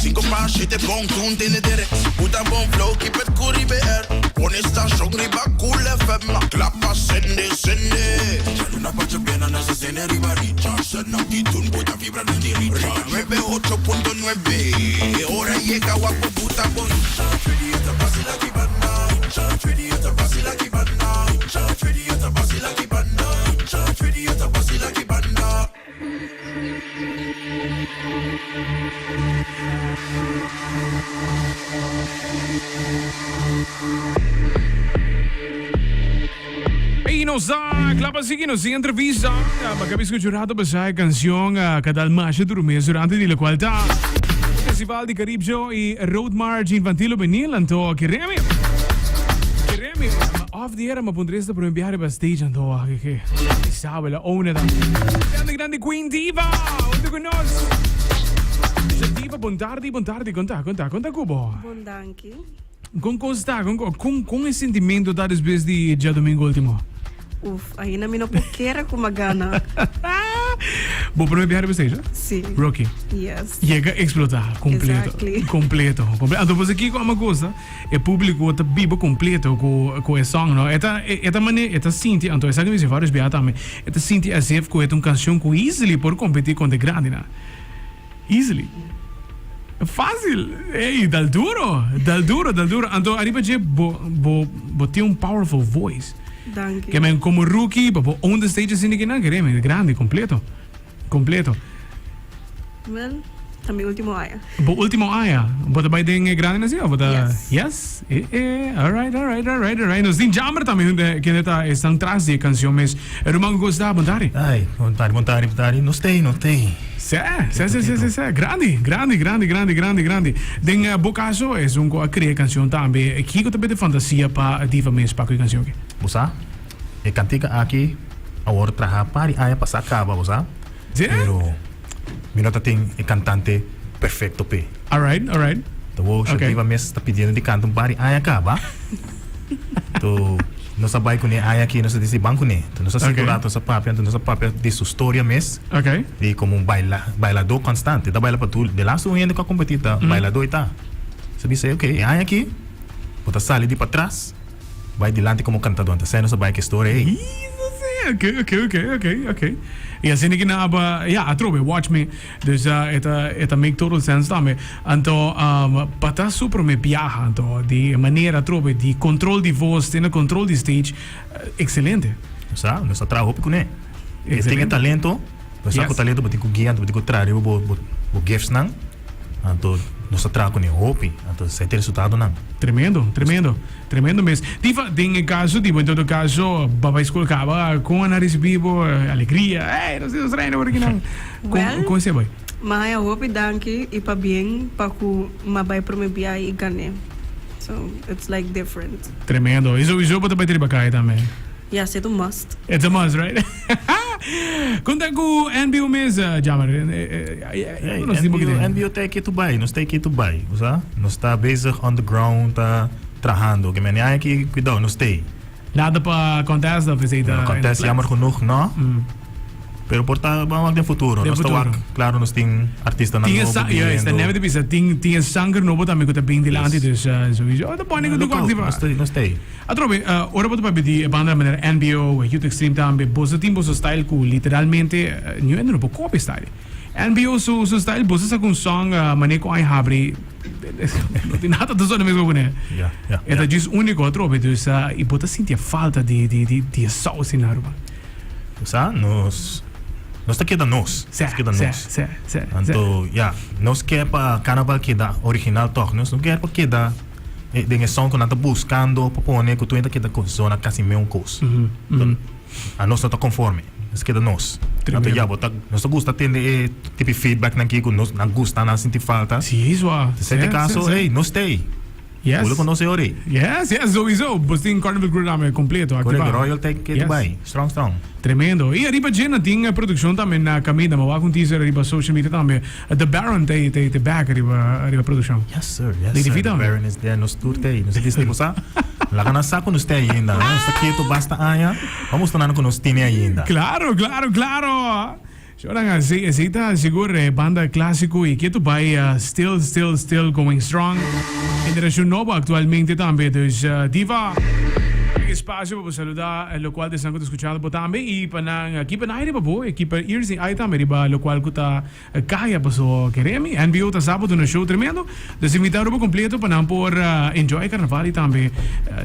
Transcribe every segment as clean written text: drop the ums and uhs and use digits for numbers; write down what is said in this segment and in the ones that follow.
Cinco pa shete bon tune tene direct. Buta bon flow keep it cool riba air. Pone station riba Cool FM. Klapa sende sende. Djaluna pa djabièrnè nos a sende riba recharge. Sena ki tune buta vibra den di recharge. Nuebe ocho punto nuebe. E ora yega wak bo buta bon. Radio ta basila ki banda. Radio ta basila ki banda. Radio ta basila ki banda. Radio ta basila ki banda. Ey nos ta kla pa sigui nos entrevista. Pa kabi skucha un rato pasá e kanshon Kadal Masha duru mes durante di lokual ta Festival di Caribshow i Road March Infantil Juvenil. Anto keremi keremi Off the air, ma puntra esta prome biaha riba stage anto wak ke ke sabe la owner ta. Grande grande Queen Diva, hunto ku nos. Misha Diva, bon tardi, bon tardi, kon ta, kon ta, kon ta ku bo? Bon danki. Kon kos ta, kon kon kon e sentimento ta despues di djadomingo ultimo? Uf, ainda mi no por kere ku m'a gana. Bo prome biaha riba stage, eh? Si. Rookie. Yes. Yega explota completo. Exactly. Completo. Comple Anto pues kiko ama gusta? E publico ta biba completo cu cu e song no. E ta e ta mane e ta sinti anto esaki mi bisa varios biaha tambe e ta sinti as if cu e ta un cancion cu easily por competi con de grandinan. Easily. Facil! Ey dal duro! Dal duro dal duro anto ariba dje bo bo bo tin un powerful voice. Danki. Ke men como rookie pa bo own the stage asina kinan kere men grandi completo. Completo. Well, ta mi ultimo aña. Bo ultimo aña? Bo ta bai den e grandi nasi of bo ta? Yes. Yes? Eh eh, alright, alright, alright, alright. Nos tin jammer tambe hunte kende ta esnan tras di e cancion mes. E ruman cu gosta, bon tardi. Ay, bon tardi, bon tardi, bon tardi. Nos tei, nos tei. Sè, sè, sè, sè, sè, sè. Grandi, grandi, grandi, grandi, grandi, grandi. Den bo caso, esun cu a crea e cancion tambe, kico ta bete fantasia pa Diva mes pa cu e cancion aki? Bo sa? E kantika aki a wòrdu traha par di aña pasá kaba, bo sa. Sí? Pero mi no ta tin e kantante perfekto p'e. Alright, alright. Ta wou Ok. Shadiva mes ta pidiendo di kanta un par di aña kaba. To nos a bai kuné aña aki, nos a disi ban kuné. To nos a sinta Ok. un rato, nos a papia, anto nos a papia di su storia mes, Ok. di komo un baila, bailadó konstante. Ta baila pa tur, de lastu un hende ku a kompetí ta bailadó e ta. Nos a bisa, ok, e aña aki bo ta sali di patras. Bai dilanti como cantador anto esei nos a bai cu e story ei. Ok ok ok ok ok y asina ki nan aba ya atrobe watch me dus e ta e ta make total sense tambe anto pa ta su prome biaha anto di e manera atrobe di control di voz tene control di stage excelente. Nos sa nos a traha hopi cune e tin e talento nos sa cu talento bo tin cu guia anto bo tin cu traha riba bo bo gifts nan. Anto nos ta traha kuné hopi, anto esei ta e resultadonan. Tremendo, tremendo, tremendo mes. Difa, den e kaso di bo, en todo kaso, bo a bai skol kaba, kon a nan risibí bo? Alegria, ey, nos tin nos reina por akinan. Kon, Well, kon esei bai? m'a haña hopi danki i pabien pa ku m'a bai promé biaha i gané. So, it's like different. Tremendo. I souiso bo ta bai ta riba kaya tambe. Yes, it a must. It's a must, right? Konta ku NBO mes, Jammer. Hey, NBO, NBO ta ke tu bai, nos ta ke tu bai, bo sa? Nos ta bezig on the ground ta trahando. Ke meni aki, cuidao, nos tei. Nada pa contest of esei ta? No, contest jammer genoeg no. Pero por ta ban wak den futuro. Den Nos ta futuro. wak, claro, nos tin artistanan Tin e nobo sa, juist, biniendo. nèt mi ta bisa, tin tin e sanger nobo tambe ku ta bin dilanti, Yes. dus sowieso ta pone ku Look ta out, aktiva. nos ta nos ta ei. Atrobe, ora bo ta papia di e banda manera NBO, Youth Extreme tambe, boso tin boso style ku literalmente niun hende no por copia e style. NBO su su style, boso sa ku un song manera ku aña habri, no tin nada ta sona mesmo kuné. Ya, ya, E ta ya. djis úniko atrobe, dus i bo ta sinti e falta di di di di e saus den Aruba. Bo sa, nos nos ta keda nos. Sè, Nos keda sè, nos. sè, sè, sè. Anto, ya, nos ke pa Carnaval keda original tòg. Nos no kier pa keda den e son ku nan ta buskando pa pone ku tur hende ta keda ku zona kasi meun kos. A nos no ta konforme. Nos keda nos. Anto, ya, bo ta nos ta gusta tende e tipi feedbacknan ki ku nos nan gusta, nan sinti falta. Sí, swa. Si esei ta e kaso, ey, nos ta ey. Yes. Bo lo conoce ori. Yes, yes, sowieso. Bos tin Carnival Crew tambe completo Correcto, activa. Royal Tech ke Yes. Dubai. Strong, strong. Tremendo. Y ariba dje nan tin produccion tambe na caminda. Ma wak un teaser ariba social media tambe. The Baron te te te back ariba ariba produccion. Yes sir, yes Lady sir. V The tambe. Baron is there. Nos tur te ahí. Nos a disni bo sa. Laga nan sa cu nos te ainda. Nos ta keto basta aña. Vamos mustra nan cu nos tene ainda. Claro, claro, claro. Shorang esey ta sigur e banda clasico y ketu bay still still still going strong. Generacion nobo actualmente tambe dus Diva e espacio pa bo saluda locual ta esnan cu ta scuchando bo tambe y pa nan keep an eye riba bo y keep ears y eye tambe riba locual cu ta caya paso kere mi NBO ta sa bo duna show tremendo dus invita Aruba completo pa nan por enjoy e carnaval y tambe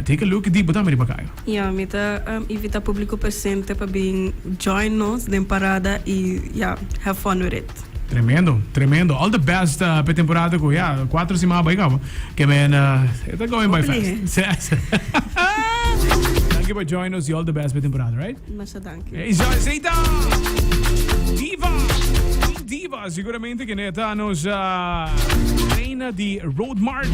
take a look di bo tambe riba caya. Ya, mi ta invita publico presente pa bin join nos den parada y ya, have fun with it. Tremendo, tremendo. All the best p'e temporada cu ya cuatro siman a bay caba. Ke men e ta going by fast. Danki pa join nos y all the best p'e temporada, right? Masha danki. Hey, Zeta! Diva! Diva! Seguramente kende ta nos reina di Road March.